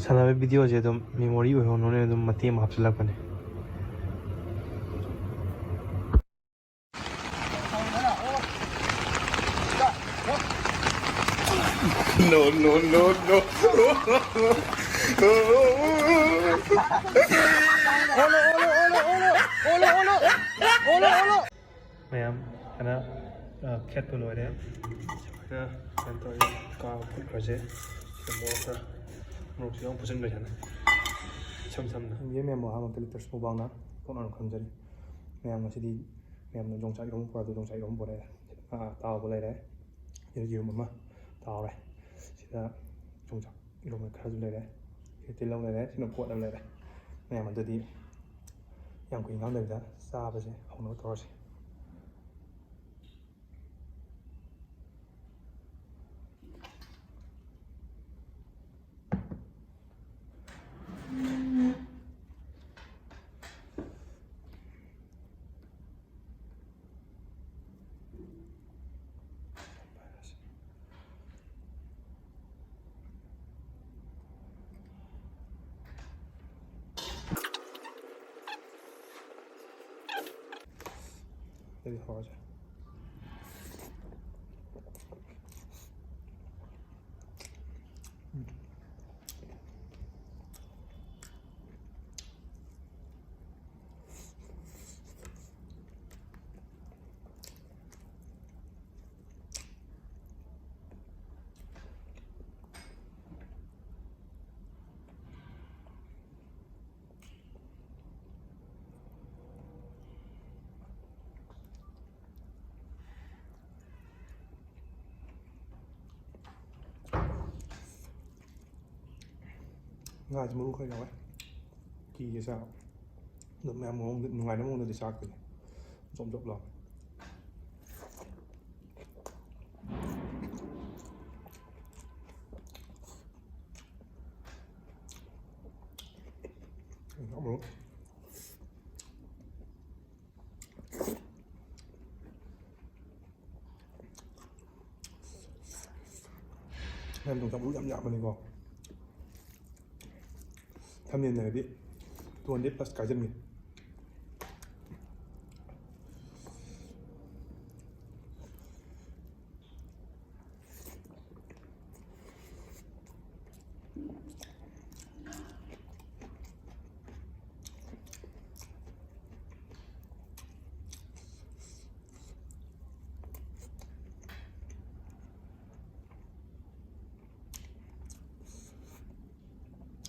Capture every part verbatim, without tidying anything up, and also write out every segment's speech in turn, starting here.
ꯁꯥꯟꯅꯕꯒꯤ ꯚꯤꯗꯤꯑꯣꯁꯦ ꯑꯗꯨꯝ ꯃꯦꯃꯣꯔꯤ ꯑꯣꯏꯍꯧꯅꯕꯅꯦ ꯑꯗꯨꯝ ꯃꯇꯦꯛ ꯑꯃ ꯍꯥꯞꯆꯤꯜꯂꯛꯄꯅꯦ꯫ No, no, no, no. ꯃꯌꯥꯝ ꯀꯟꯅ, ꯑ, ꯈꯦꯠꯄ ꯂꯣꯏꯔꯦ꯫ ꯁꯨꯃꯥꯏꯅ ꯀꯩꯅꯣ ꯇꯧꯔꯦ, ꯀꯥ ꯐꯨꯠꯈ꯭ꯔꯁꯦ꯫ ꯁꯤꯗ ꯃꯣꯔꯣꯛ ꯈꯔ, ꯃꯣꯔꯣꯛꯁꯨ ꯌꯥꯝ ꯐꯨꯠꯆꯤꯟꯈ꯭ꯔꯁꯦ ꯍꯥꯟꯅ, ꯏꯁꯝ ꯁꯝꯅ꯫ ꯌꯦ ꯃꯌꯥꯝ ꯑꯍꯥꯟꯕ ꯂꯤꯇꯔꯁ ꯃꯨꯛꯕꯥꯡꯅ ꯊꯣꯛꯅꯅ ꯈꯟꯖꯔꯤ꯫ ꯃꯌꯥꯝ ꯉꯁꯤꯗꯤ ꯃꯌꯥꯝꯅ ꯌꯣꯡꯆꯥꯛ ꯏꯔꯣꯝꯕ ꯄꯨꯔꯛꯑꯗꯣ ꯌꯣꯡꯆꯥꯛ ꯏꯔꯣꯝꯕ ꯄꯨꯔꯛꯑꯦ꯫ ꯑ, ꯑꯇꯥꯎꯕ ꯂꯩꯔꯦ꯫ ꯁꯤꯗ ꯌꯦꯔꯨꯝ ꯑꯃ ꯇꯥꯎꯔꯦ꯫ ꯁꯤꯗ ꯌꯣꯡꯆꯥꯛ ꯏꯔꯣꯝꯕ ꯈꯔꯁꯨ ꯂꯩꯔꯦ꯫ ꯁꯤꯗ ꯇꯤꯜꯍꯧ ꯂꯩꯔꯦ꯫ ꯁꯤꯅ ꯀꯣꯠ ꯑꯃ ꯂꯩꯔꯦ꯫ ꯃꯌꯥꯝ ꯑꯗꯨꯗꯤ ꯌꯥꯝ ꯀꯨꯏꯅ ꯉꯥꯡꯗꯕꯤꯗ ꯆꯥꯕꯁꯦ ꯍꯧꯅꯕ ꯇꯧꯔꯁꯤ꯫ ꯑꯗꯨꯗꯤ ꯍꯧꯔꯁꯦ꯫ ꯉꯥꯁꯦ ꯃꯔꯨ ꯈꯔ ꯌꯥꯎꯋꯦ꯫ ꯀꯤꯒꯦ ꯆꯥꯕ꯫ ꯑꯗꯣ ꯃꯌꯥꯝ ꯃꯑꯣꯡꯗ, ꯅꯨꯡꯉꯥꯏꯅꯕ ꯃꯑꯣꯡꯗꯗꯤ ꯆꯥꯔꯛꯇꯣꯏꯅꯦ꯫ ꯖꯣꯞ ꯖꯣꯞ ꯂꯥꯎ꯫ ꯃꯣꯔꯣꯛ꯫ ꯃꯌꯥꯝ ꯌꯣꯡꯆꯥꯛ ꯃꯔꯨ ꯌꯥꯝ ꯌꯥꯝꯕꯅꯤꯀꯣ꯫ ꯊꯝꯅꯦꯟꯅꯔꯗꯤ two hundred plus ꯀꯥꯏꯁꯤꯟꯒꯅꯤ꯫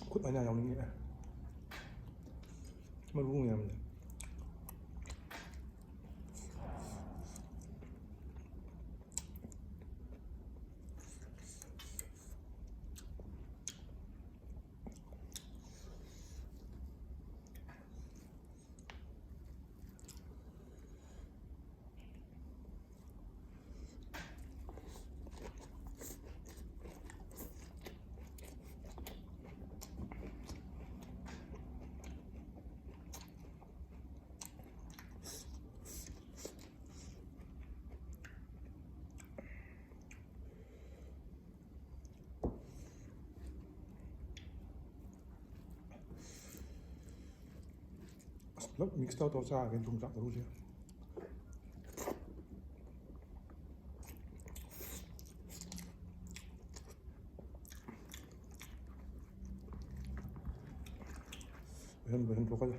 ꯈꯨꯠ ꯃꯌꯥ ꯌꯥꯎꯅꯤꯡꯉꯦ꯫ ꯃꯔꯨ ꯃꯌꯥꯝꯁꯦ꯫ ꯑꯁ, ꯄꯨꯂꯞ ꯃꯤꯛꯁ ꯇꯧꯔ ꯇꯧꯔ ꯆꯥꯔꯒꯦ ꯌꯣꯡꯆꯥꯛ ꯃꯔꯨꯁꯦ꯫ ꯍꯦꯟꯕꯨ ꯍꯦꯟꯗꯣꯛꯀꯅꯤ꯫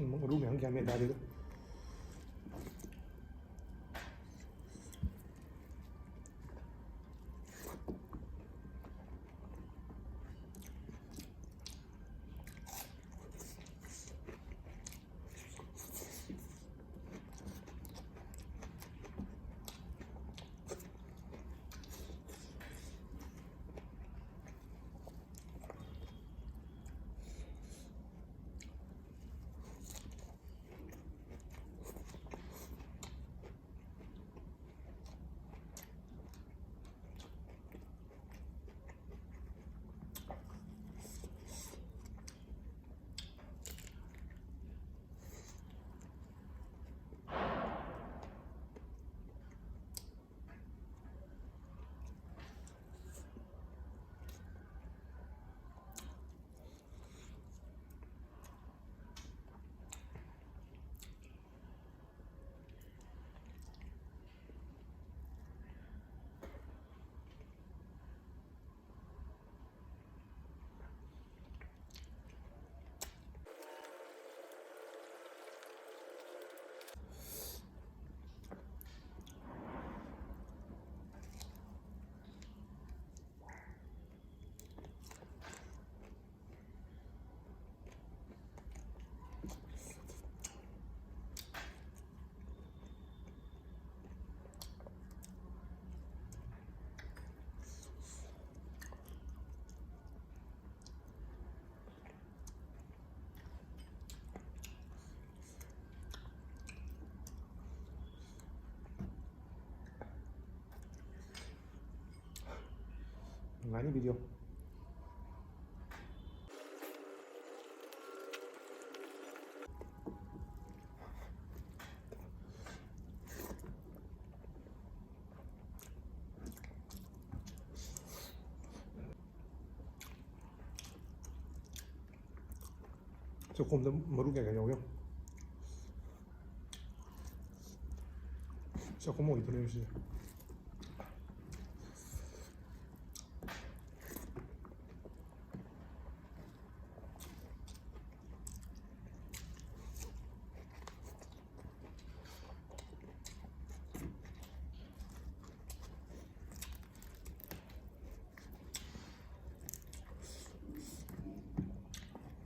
ꯃꯔꯨ ꯃꯌꯥꯝ ꯒ꯭ꯌꯥꯟ ꯃꯦꯟ ꯇꯥꯗꯦꯗ꯫ ꯅꯨꯡꯉꯥꯏꯅꯤ video꯫ ꯆꯥꯛꯈꯣꯝꯗ ꯃꯔꯨ ꯀꯌꯥ ꯀꯌꯥ ꯌꯥꯎꯒꯦ ꯌꯦꯡꯉꯣ꯫ ꯆꯥꯛꯈꯣꯝ ꯑꯣꯏꯗꯣꯏꯅꯦꯕ ꯁꯤꯁꯦ꯫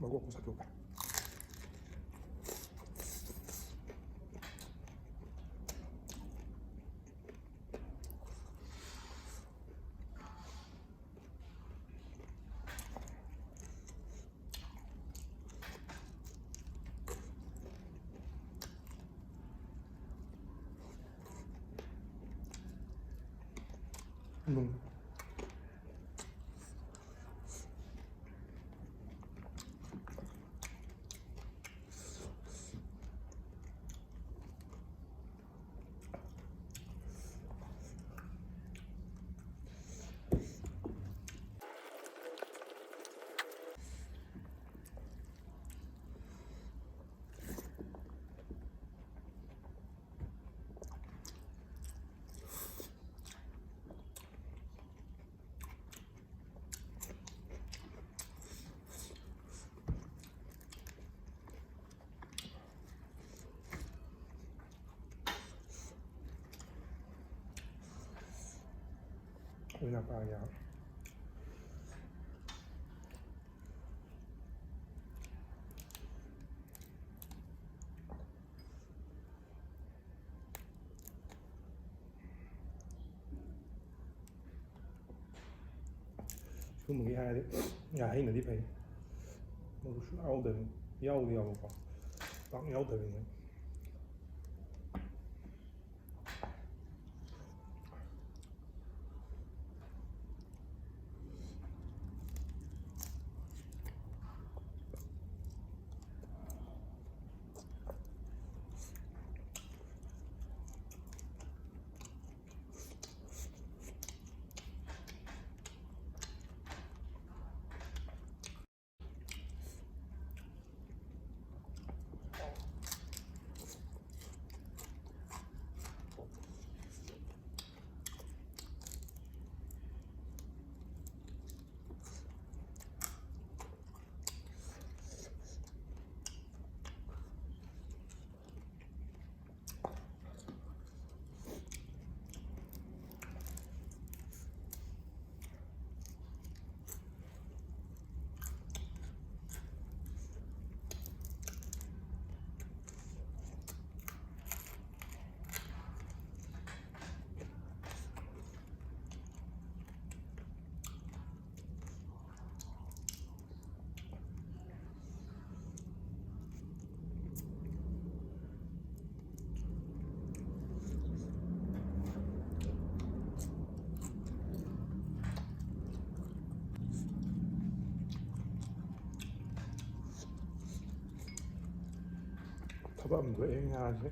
ꯃꯀꯣꯛꯇꯣ ꯁꯠꯇꯣꯛꯀꯦ꯫ ꯎꯝ꯫ ꯑꯗꯨꯅ ꯐꯔꯦ꯫ ꯁꯤꯒꯨꯝꯕꯒꯤ ꯍꯥꯏꯔꯗꯤ ꯉꯥꯍꯩꯅꯗꯤ ꯐꯩ꯫ ꯃꯔꯨꯁꯨ ꯌꯥꯎꯗꯕꯅꯤ, ꯌꯥꯎꯗꯤ ꯌꯥꯎꯕꯀꯣ, ꯄꯥꯛ ꯌꯥꯎꯗꯕꯅꯤ꯫ ꯊꯕꯛ ꯑꯃ ꯊꯣꯛꯑꯦ ꯉꯥꯁꯦ꯫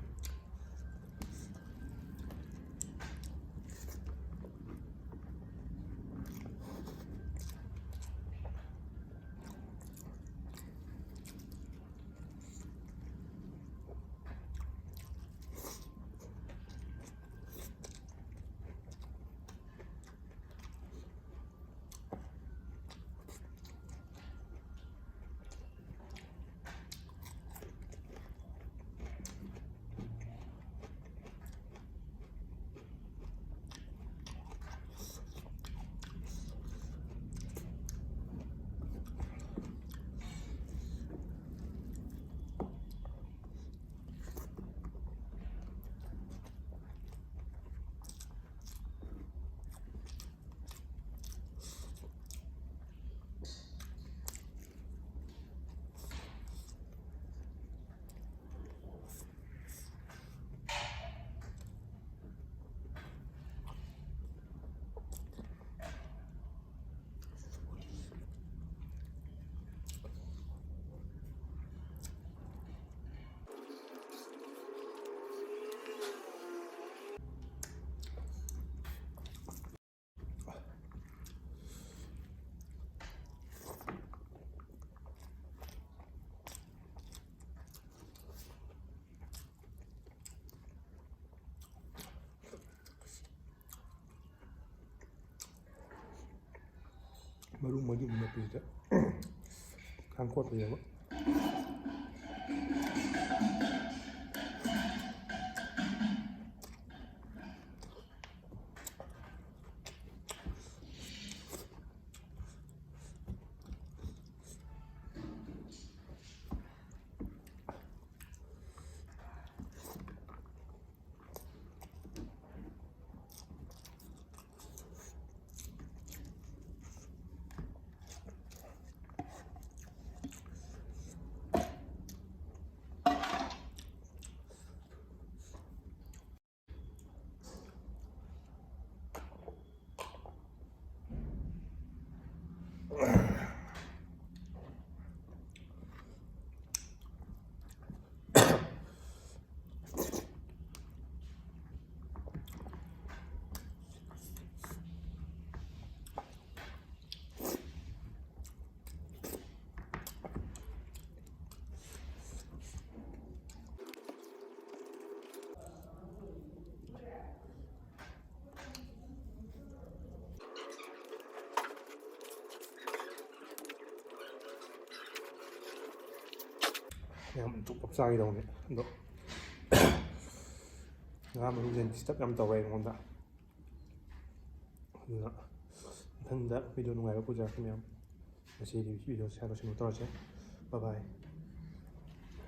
ꯃꯔꯨ ꯃꯔꯨ ꯅꯞꯄꯤꯗ ꯈꯥꯡ ꯀꯣꯠꯄ ꯌꯥꯕ꯫ ꯌꯥꯝ ꯆꯨꯞ ꯆꯞ ꯆꯥꯈꯤꯗꯧꯅꯦ꯫ ꯑꯗꯣ ꯉꯥ ꯃꯔꯨꯁꯦ ꯗꯤꯁꯇꯔꯕ ꯌꯥꯝ ꯇꯧꯋꯦ ꯑꯩꯉꯣꯟꯗ꯫ ꯑꯗꯨꯅ ꯃꯊꯪꯗ ꯚꯤꯗꯤꯑꯣ ꯅꯨꯡꯉꯥꯏꯕ ꯄꯨꯖꯔꯛꯀꯦ ꯃꯌꯥꯝ꯫ ꯉꯁꯤꯗꯤ ꯚꯤꯗꯤꯑꯣꯁꯦ ꯁ꯭ꯋꯥꯏꯗ ꯂꯣꯏꯁꯤꯟꯕ ꯇꯧꯔꯁꯦ꯫ ꯕꯥꯏ ꯕꯥꯏ꯫